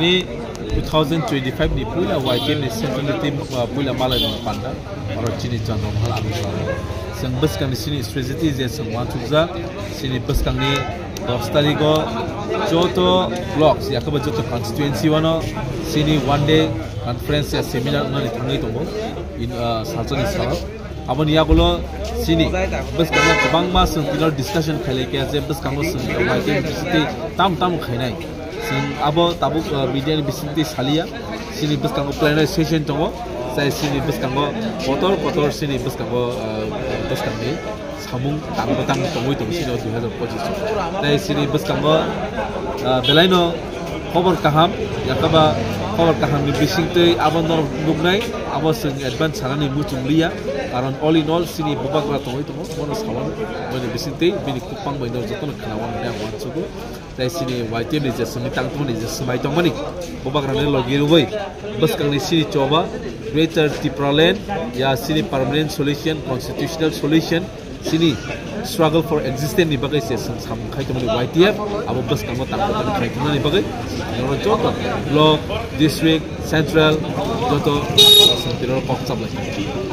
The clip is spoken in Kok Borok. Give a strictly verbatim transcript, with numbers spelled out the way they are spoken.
Ni two thousand twenty-five ni puila Y T F ni central team, uh, puila malai ni panda oro chini chwng rok hal ang sa. Chwng bwskang ni chini strategy je chwng uansukjak, chini bwskang ni dos tarikh o joto blocks, yakaba joto constituency wano chini one day conference ya seminar wngnani thangwi tongo in, uh, salsa ni salo. Aboni yagulo chini bwskango kwbangma chwng tino discussion khailai khe je bwskango chwng khailai khe bisingtwi tam tam khainai. Chwng abo tabuk, uh, media ni bisingtwi saliya. Chini bwskango plenary session tongo. Chai chini bwskango kotor kotor chini bwskango, uh, bwskangni samung tangbo tang tongwi tongo chini o dui hazar pochis o. Tei chini bwskango, ah, belaino khobor kaham, yakaba khobor kahamni bisingtwi abo norok nuknai, abo chwng advance sanani muchung liya, karon all in all chini bubagra tongwi tongo, bono sawano, bini bisingtwi bini khukpang bai norok jotono khnawa hwnwi ang uansugo. Tei chini Y T F ni je simi tang tongmani je swmai tongmani, bubagrani logi rwui bwskangni chini choba Greater Tipraland ya chini permanent solution, constitutional solution, chini struggle for existence ni bagwi se sam, samung khai tongmani Y T F, abo bwskango tang tongmani khai tongmani bagwi norok joto block, district, central joto samung kok chaplai.